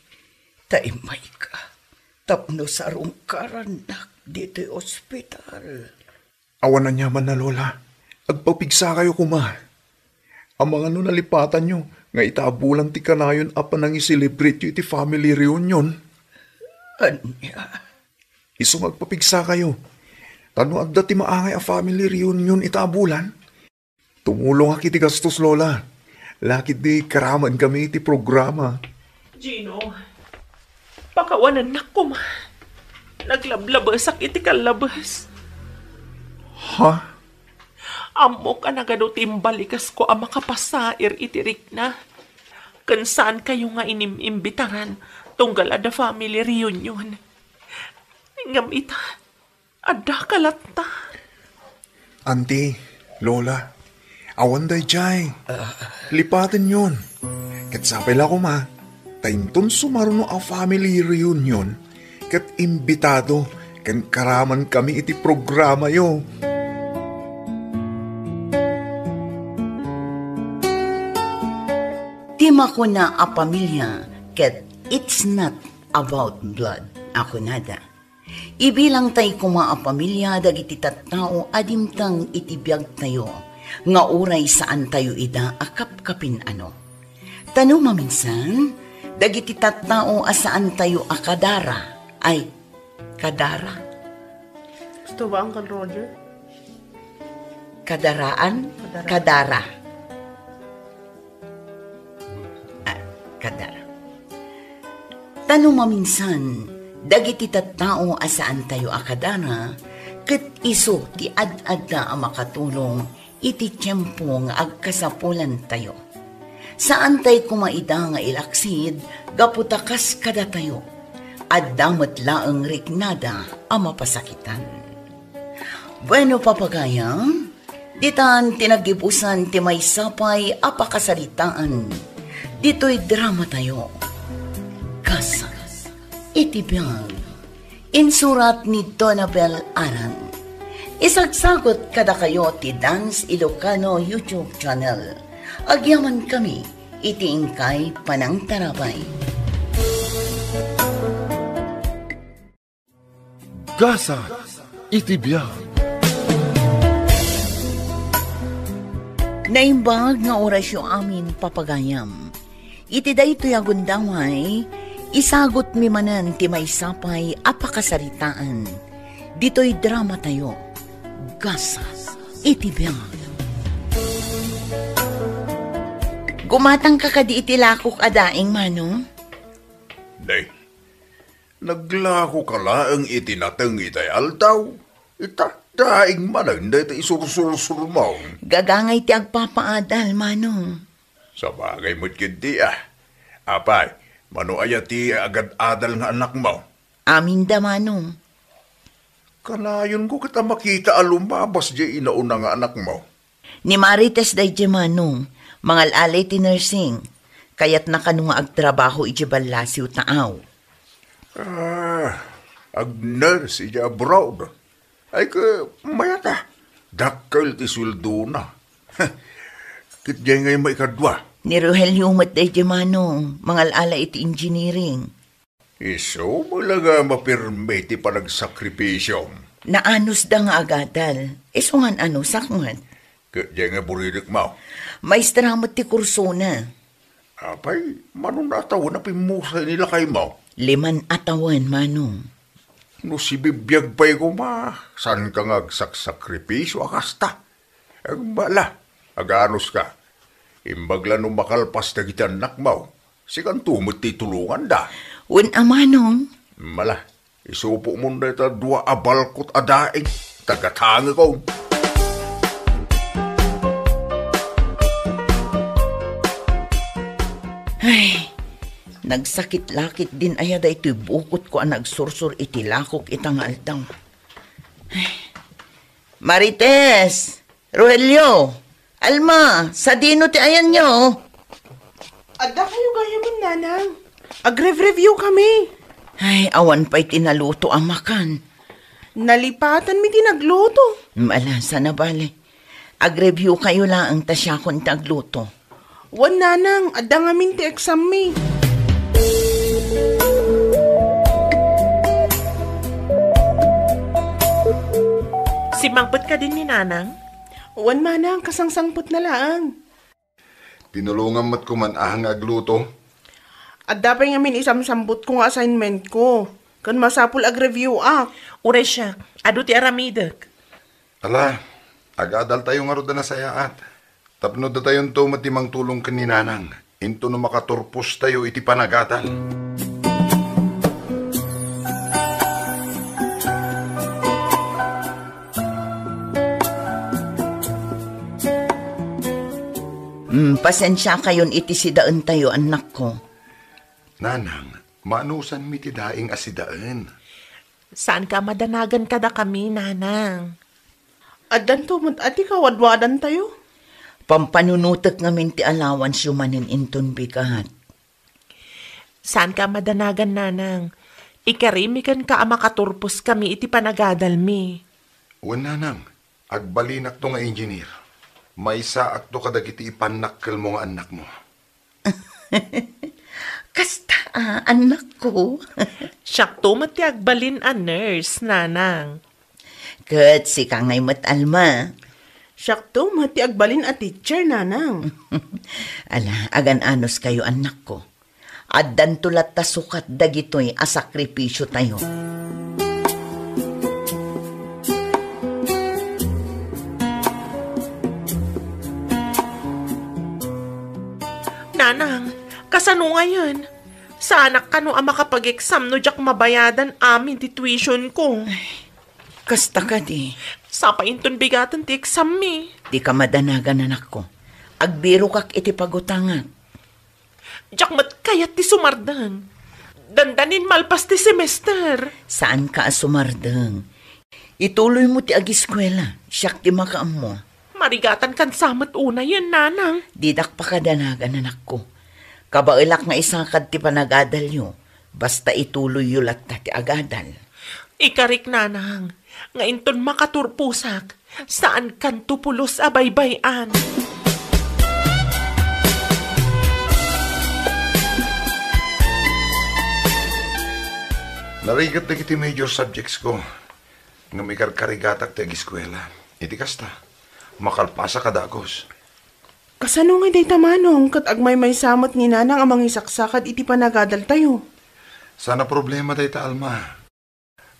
ta immayka tapno sarungkarannak ditoy ospital. Awan aniamanna, Lola. Agpapigsakayo koma. Amangan no nalipatanyo nga ita a bulan ti kanayon a panangiselebratyo iti family reunion. Ania? Isu nga agpapigsakayo. Ta no adda ti maangay a family reunion ita a bulan, tumulongak iti gastos, Lola. Lakit di karamaenkami iti programa. Gino, Pakawanennak koma. Naglablabesak iti kallabes. Ha? Ammok a nagadu ti imbalikasko a makapasair iti rikna. Ken saankayo nga inim-imbitaran tunggal adda family reunion. Ngem ita, adda ka latta. Anti, Lola, awan daydiay. Lipatenyon. Ket sapay la koma, ta inton sumaruno a family reunion, ket imbitado ken karamankami iti programayo. Ti makuna a pamilia ket it's not about blood a kunada. Ibilangtay koma a pamilia dagiti tattao a dimteng iti biagtayo nga uray saantayo ida a kapkapin-ano. Ta no maminsan, dagiti tattao a saantayo a kadara, ay, kadara? Gusto ba, Uncle Roger? Kadaraan? Kadara. Kadara. Ah, kadara. Ta no maminsan, dagiti tattao a saantayo a kadara, ket isu ti ad-adda a makatulong iti tiempo nga agkasapulantayo. Saantay koma ida nga ilaksid gapu ta kas kadatayo, adda met laeng riknada a mapasakitan. Bueno, papagayam, ditan ti naggibusan ti maysa pay a pakasaritaan ditoy dramatayo. Gasat iti biag. Insurat ni Donabel Aran. Isagsagot kadakayo ti Dance Ilocano YouTube channel. Agyamankami iti inkay panangtarabay. Gasat iti biag. Naimbag nga orasyo amin, papagayam. Iti daytoy a gundaway, isagutmi manen ti maysa pay a pakasaritaan ditoy dramatayo, Gasat iti Biag. Gumatangka kadi iti lakok a daing, Manong? Nay, naglako ka laeng iti nateng itay aldaw. Ita, daing manen dayta isursursurmo. Gagangay ti agpapaadal, Manong. Sabagay met ketdi, a. Apay, mano aya ti agad-adal nga anakmo? Aminda, Manong. Kanayonko ket a makita a lumabas diay inauna nga anakmo. Ni Marites daydiay, Manong, mangal-alay ti nursing. Kayatna kano nga agtrabaho idiay ballasiw ta aw. Ah, ag-nurse idiay abroad. Ay, ket mayat a. Dakkel ti sueldona. Ket diay ngay maikadua? Ni Rogelio met daydiay, Manong, mangal-alay iti engineering. Isu met la nga mapirmi ti panagsakripisyom. Naanusda nga agadal. Isu nga anusak met. Ket diay nga buridekmo? Maestra met ti kursona. Apay, mano nga atawen a pimmusay ni lakaymo? Liman a tawen, Manong. No sibibiag pay koma, saanka nga agsaksakripisyo a kasta? Agmala, aganuska. Imbag la no makalpas dagiti annakmo, sikanto met ti tulonganda. Wen a, Manong. Mala, isupokmon dayta dua a balkot a daing, tagatangekon. Ay, nagsakit la ketdin aya daytoy bukotko a nagsursor iti lakok ita nga aldaw. Ay. Marites! Rogelio! Alma! Sadino ti ayanyo? Adda kayo gayamen, Nanang. Agrev-review kami. Ay, awan pay ti naluto a makan. Nalipatanmi ti nagluto. Mala, sana bale. Agreview kayo laeng ta siakon ti agluto. Wen, Nanang, adda ngamin ti exam mi. Simmangpet kadin ni Nanang? Wen, Manang, kasangsangpetna laeng. Tinulongan met koman a nga agluto. Adda pay ngamin isamsambutko nga assignmentko. Ken masapul agreview ak. Uray siak, adu ti aramidek. Ala, agadaltayo ngarud a nasayaat. Tapno datayonto met ti mangtulong ken ni Nanang, intono makaturpostayo iti panagadal. Pasensiakayon iti sidaentayo, annakko. Nanang, maanusanmi ti daing a sidaen. Saanka a madanagan kadakami, nanang. Addanto met a ti kawadwadantayo. Pampanunotek ngamin ti allowanceyo manen inton bigat. Saanka a madanagan, nanang. Ikarimi kenka a makaturposkami iti panagadalmi. Wen, nanang, agbalinakto nga engineer. Maysaakto kadagiti ipannakkelmo nga annakmo. Kasta, a, annakko. Siakto met ti agbalin a nurse, nanang. Ket sika ngay met, Alma. Siakto met ti agbalin a teacher, nanang. Ala, agan-anuskayo, annakko. Addanto latta sukat dagitoy a sakripisiotayo. Nanang, kasano ngayen? Saanak kano a makapag-exam no diak mabayadan amin ti tuition ko. Ay, kasta kadi. Sapay inton bigaten ti exam mi. Dika madanagan, anakko. Agbirokak iti pagutangak. Diak met kayat ti sumardeng. Dandanin malpas ti semester. Saanka a sumardeng. Ituloymo ti agiskuela. Siak ti makaammo. Marigatankan sa met unayen, nanang. Didak pakadanagan, anakko. Kabaelak nga isakad ti panagadalyo. Basta ituloyyo latta ti agadal. Ikarik, nanang, nga inton makaturposak, saankanto pulos a baybay-an. Narigat dagiti major subjects ko, ngem ikarkarigatak ti agiskuela. Iti kasta, makalpasak a dagus. Kasano nga dayta, manong, ket agmaymaysa met ni nanang a mangisaksakad iti panagadaltayo? Saan a problema dayta, Alma.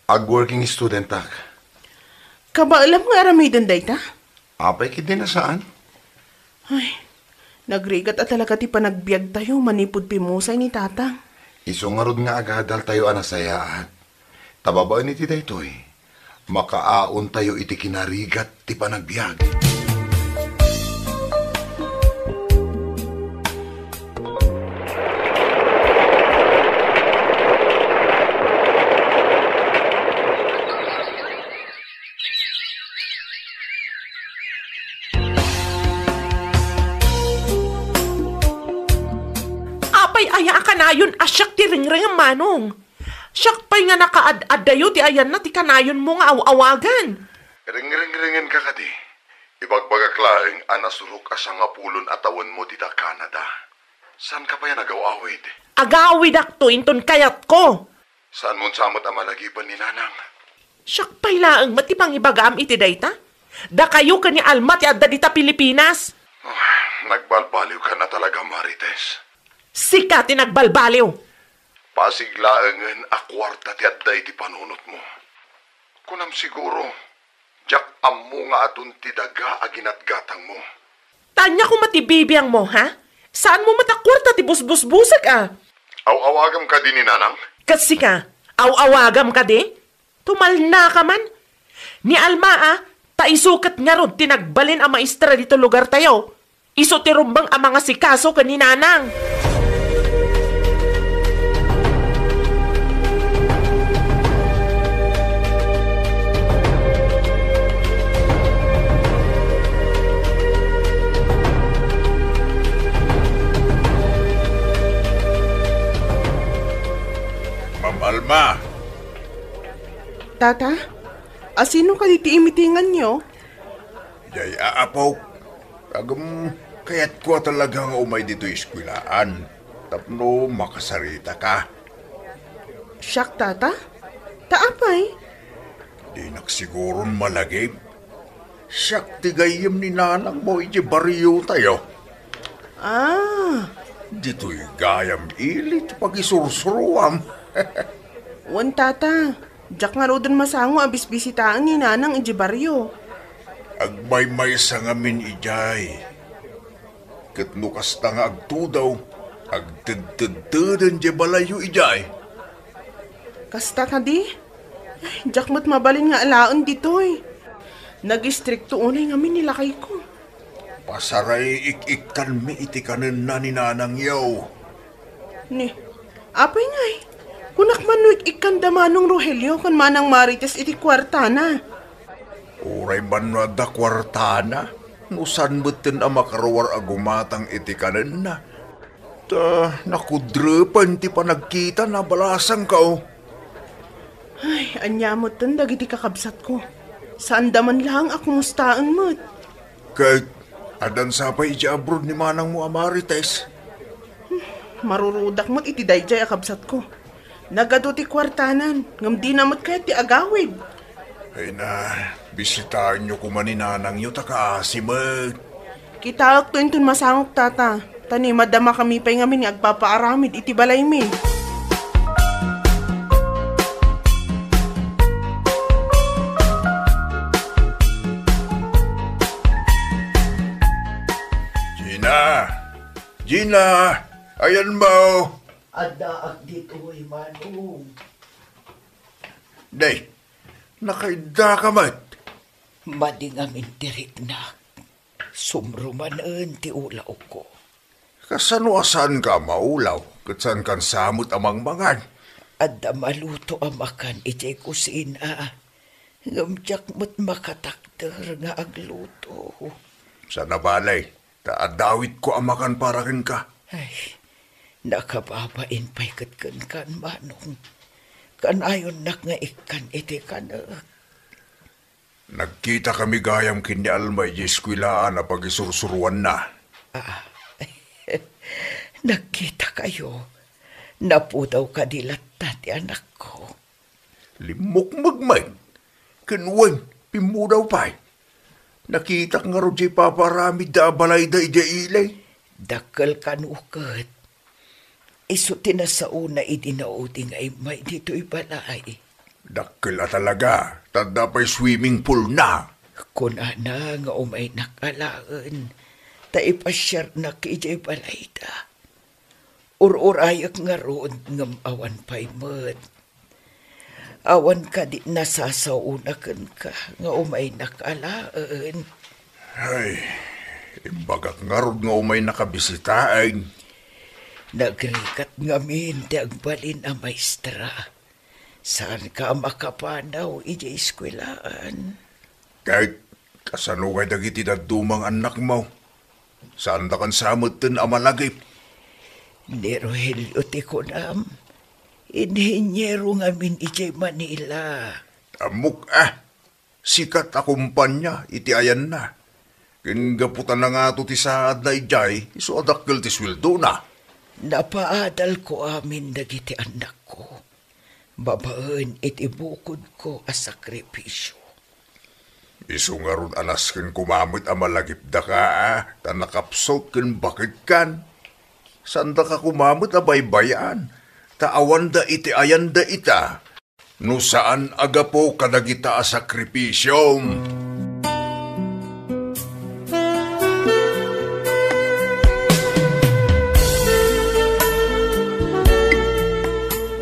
Ag-working studentak. Kabaelam nga aramiden dayta? Apay ketdi a saan? Ay, nagrigat a talaga ti panagbiagtayo manipud pimmusay ni Tatang. Isu ngarud nga agadaltayo a nasayaat. Ta babaen iti daytoy, makaaontayo iti kinarigat ti panagbiag. Apay aya a kanayon a siak ti rengrengem, manong? Siak pay nga nakaad-addayo ti ayanna ti kanayonmo nga aw-awagan. Rengrengrengenka kadi? Ibagbagak laeng a nasurok a sangapulon a tawenmo dita Canada. Saanka pay a nagaw-awid? Agawidakto inton kayatko. Saanmon sa met a malagipen ni nanang? Siak pay laeng met ti pangibagaam iti dayta. Dakayo ken ni Alma ti adda dita Pilipinas. Ah, nagbalbaliwka na talaga, Marites. Sika ti nagbalbaliw. Pasig laengen a kuarta ti adda iti panunotmo. Kunam siguro, diak ammo nga adun ti daga a ginatgatangmo. Tanya koma ti bibiangmo, ha? Saanmo met a kuarta ti busbusbusek, a? Aw-awagam kadi ni nanang? Ket sika, aw-awagam kadi? Tumalnaka man. Ni Alma, a, ta isu ket ngarud ti nagbalin a maestra ditoy lugartayo. Isu ti rumbeng a mangasikaso ken ni nanang. Ma'am Alma. Tata, asino kadi ti imitinganyo? Jay aapok, ngem kayatko a talaga nga umay ditoy eskuelaan tapno makasaritaka. Siak, Tata? Ta apay? Dinak siguron malagip. Siak ti gayyem ni nanangmo idiay bariotayo. Ah. Ditoy gayam ili ti pagisursuruam. Wen, Tata. Diak ngaruden masango a bisbisitaen ni nanang idiay barrio. Agmaymaysa ngamin idiay. Ket no kasta nga agtudaw, agtedtedteden diay balayyo idiay. Kasta kadi? Ay, diak met mabalin nga alaen ditoy. Nag-istrikto unay ngamin ni lakayko. Pasaray ik-ikkanmi iti kanenna ni nanangyo. Ni, apay ngay? Kunak man no ik-ikkanda Manong Rogelio ken Manang Marites iti kuartana. Uray man no adda kuartana, no saan metten a makaruar a gumatang iti kanenna. Ta nakudrepen ti panagkitana, balasangko. Ay, ania metten dagiti kakabsatko. Saanda man laeng a kumustaen met. Ket addan sa pay idiay abroad ni manangmo a Marites? Marurudak met iti daydiay a kabsatko. Nagadu ti kuartanan, ngem dina met kayat ti agawid. Ay na, bisitaenyo koma ni nanangyo ta kaasi met. Kitaekto inton masangok, tata. Ta ni, madamakami pay ngamin nga agpapaaramid iti balaymi. Gina! Gina! Ayanmo! Addaak ditoy, Manong. Day, nakaidda ka met. Madi ngamin ti riknak. Sumrumanen ti ulawko. Kasano a saanka a maulaw, ket saankan sa met a mangmangan? Adda maluto a makan idiay kusina, ngem diak met makatakder nga agluto. Sana balay, ta adawitko a makan para kenka. Ay, nakababain pay ket kenkan, Manong. Kanayonnak nga ikkan iti kanek. Nagkitakami gayam ken ni Alma idiay eskuelaan a pagisursuroanna. Ah, nagkitakayo. Napudaw kadi latta ti anakko? Limmukmeg met. Ken wen, pimmudaw pay. Nakitak ngarud diay ipapaaramidda a balayda idiay ili. Dakkel kano ket. Isu ti nasaona idi naudi nga immay ditoy balay. Dakkel a talaga, ta adda pay swimming pool na. Kunana nga umaynak alaen, ta ipasiarnak idiay balayda. Ur-urayek ngarud ngem awan pay met. Awan kadi nasasaona kenka nga umaynak alaen? Ay, imbagak ngarud nga umaynak a bisitaen. Nagrigat ngamin ti agbalin a maestra. Saanka a makapanaw idiay eskuelaan? Ket kasano ngay dagiti dadduma nga annakmo? Saandakan sa metten a malagip? Ni Rogelio ti kunam, inhiniero ngamin idiay Manila. Ammok a, sika ti kumpania iti ayanna. Ken gapu ta nangato ti saadna idiay, isu a dakkel ti sueldona. Napaadalko amin dagiti annakko babaen iti bukodko a sakrifisio. Isu ngarud a nasken koma met a malagipdaka, a, ta nakapsut ken baketkan. Saandaka koma met a baybay-an, ta awanda iti ayanda ita, no saan a gapu kadagita a sakrifisiom.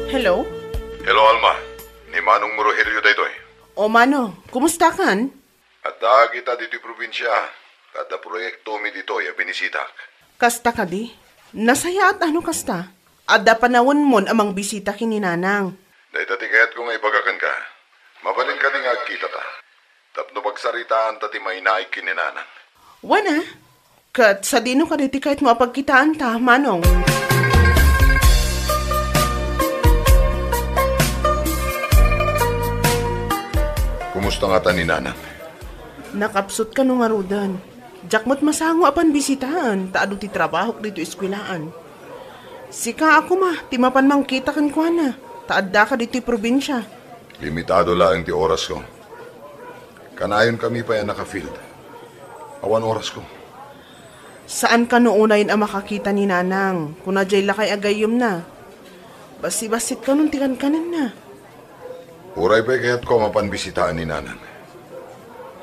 Hello? Hello, Alma. Ni Manong Rogelio daytoy. O, Manong, kumustakan? Adda kita ditoy probinsia. Adda proyektomi ditoy a binisitak. Kasta kadi? Nasayaat a no kasta? Adda panawenmon a mangbisita ken ni Nanang. Dayta ti kayatko nga ibaga kenka. Mabalin kadi nga agkitata? Tapno pagsaritaanta ti mainaig ken ni Nanang. Wen a? Ket sadino kadi ti kayatmo a pagkitaanta, Manong? Kumusta ngata ni Nanang? Nakapsut kano ngaruden. Diak met masango a panbisitaen ta adu ti trabahok ditoy eskuelaan. Sika a koma ti mapan mangkita kenkuana, ta addaka ditoy probinsia. Limitado laeng ti orasko. Kanayonkami pay a naka-field. Awan orasko. Saan kano unayen a makakita ni Nanang, kuna diay lakay a gayyemna. Bassit-bassit kanon ti kankanenna. Uray pay kayatko a mapan bisitaen ni Nanang.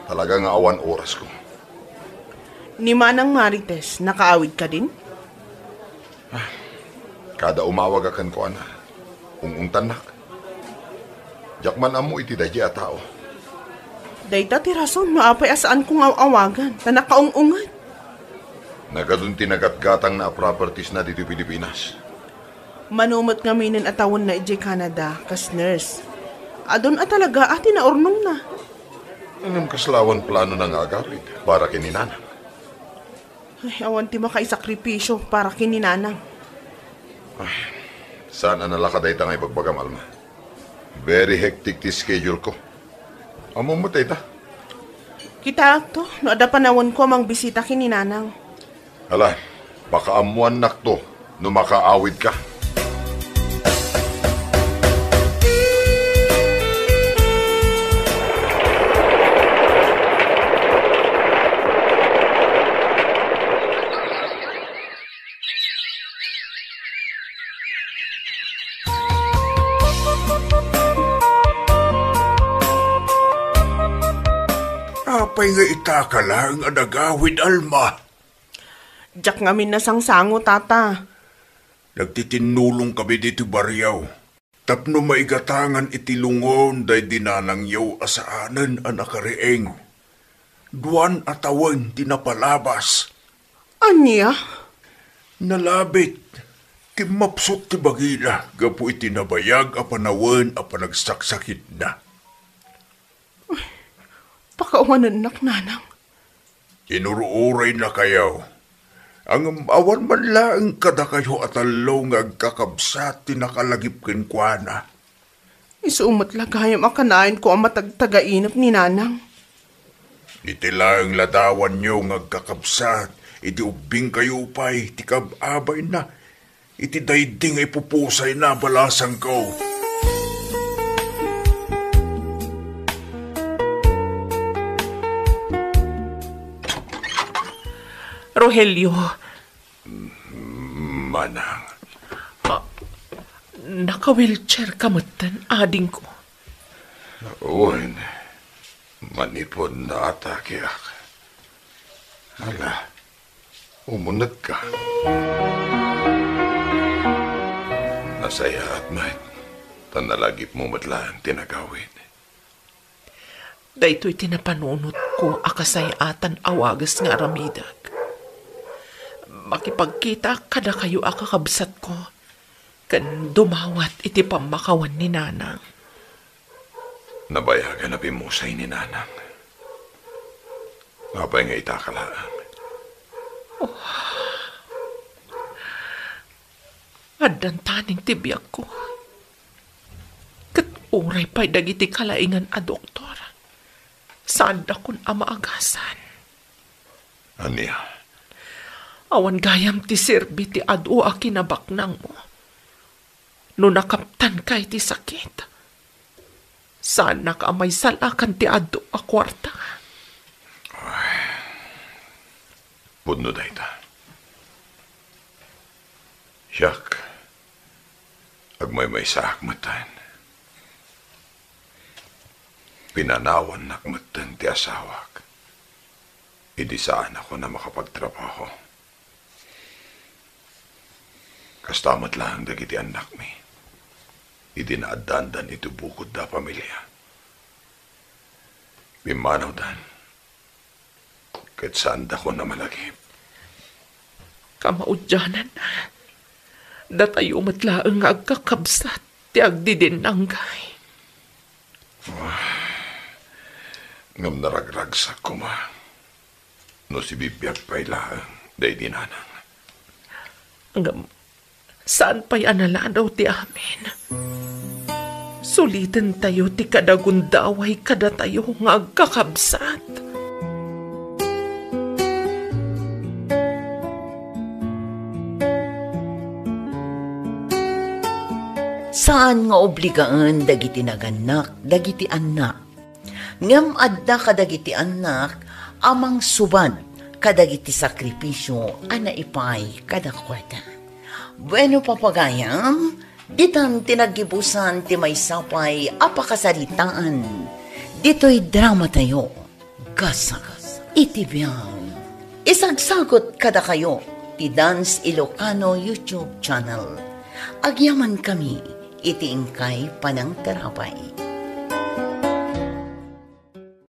Talaga nga awan orasko. Ni Manang Marites, nakaawid kadin? Ah, kada umawag a kenkuana, ung-ungtannak. Diak man ammo iti daydiay a tao. Dayta ti rason no apay a saanko nga aw-awagan, ta nakaung-unget. Nagadun ti nagatgatangna a propertiesna ditoy Pilipinas. Mano met ngaminen a tawenna idiay Canada kas nurse. Adun a talaga a ti naurnongna. Ngem kasla awan planona nga agawid para ken ni Nanang? Ay, awan ti makaisakripisio para ken ni Nanang. Ay, saan a nalaka dayta nga ibagbagam, Alma? Very hectic ti schedule ko. Ammom met dayta. Kitaakto no adda panawenko a mangbisita ken ni Nanang. Ala, pakaammoannakto no makaawidka. Apay nga itaka laeng a nagawid, Alma? Diak ngamin nasangsango, Tata. Nagtitinnulong kami ditoy barrio tapno maigatangan iti lungon daydi nanangyo a saanen a nakariing. Duan a tawen ti napalabas. Ania? Nalabit. Kimmapsut ti bagina gapu iti nabayag a panawen a panagsaksakitna. Pakawanennak, Nanang. Inuruoraynakayo. Ngem awan man laeng kadakayo a tallo nga agkakabsat ti nakalagip kenkuana. Isu met la gayam a kanaenko a matagtagainep ni Nanang. Iti laeng ladawanyo nga agkakabsat, idi ubbingkayo pay ti kab-abayna, iti daydi nga ipupusayna a balasangko. Rogelio. Manang. Ah, naka-wheelchair ka metten, adingko. Wen, manipud naatakeak. Ala, umunegka. Nasayaat met, ta nalagipmo met laeng ti nagawid. Daytoy ti napanunotko a kasay-atan a wagas nga aramidek. Makipagkitaak kadakayo a kakabsatko, ken dumawat iti pammakawan ni Nanang. Nabayagan a pimmusay ni Nanang. Apay nga itaka laeng? Oh. Addan taning ti biagko. Ket uray pay dagiti kalaingan a doktor, saandakon a maagasan. Ania? Awan gayam ti serbi ti adu a kinabaknangmo. No nakaptanka iti sakit, saannak a maisalakan ti adu a kuarta. Ay, pudno dayta. Siak, agmaymaysaak metten. Pinanawannak metten ti asawak idi saanakon a makapagtrabaho. Kasta met laeng dagiti annakmi idi naaddandan iti bukodda a pamilia. Pimmanawdan ket saandakon a malagip. Kamaudiananna, datayo met laeng nga agkakabsat ti agdidinnanggay. Ngem naragragsak koma no sibibiag pay laeng daydi nanang. Ngem saan pay a naladaw ti amin. Sulitentayo ti kadagundaway kadatayo nga agkakabsat. Saan nga obligaen dagiti nagannak dagiti annak. Ngem adda kadagiti annak a mangsubad kadagiti sakripisio a naipaay kadakuada. Bueno, papagayam, ditan ti naggibusan ti maysa pay a pakasaritaan ditoy dramatayo, Gasat iti Biag. Isagsagut kadakayo ti Dance Ilocano YouTube channel. Agyamankami iti inkay panangtarabay.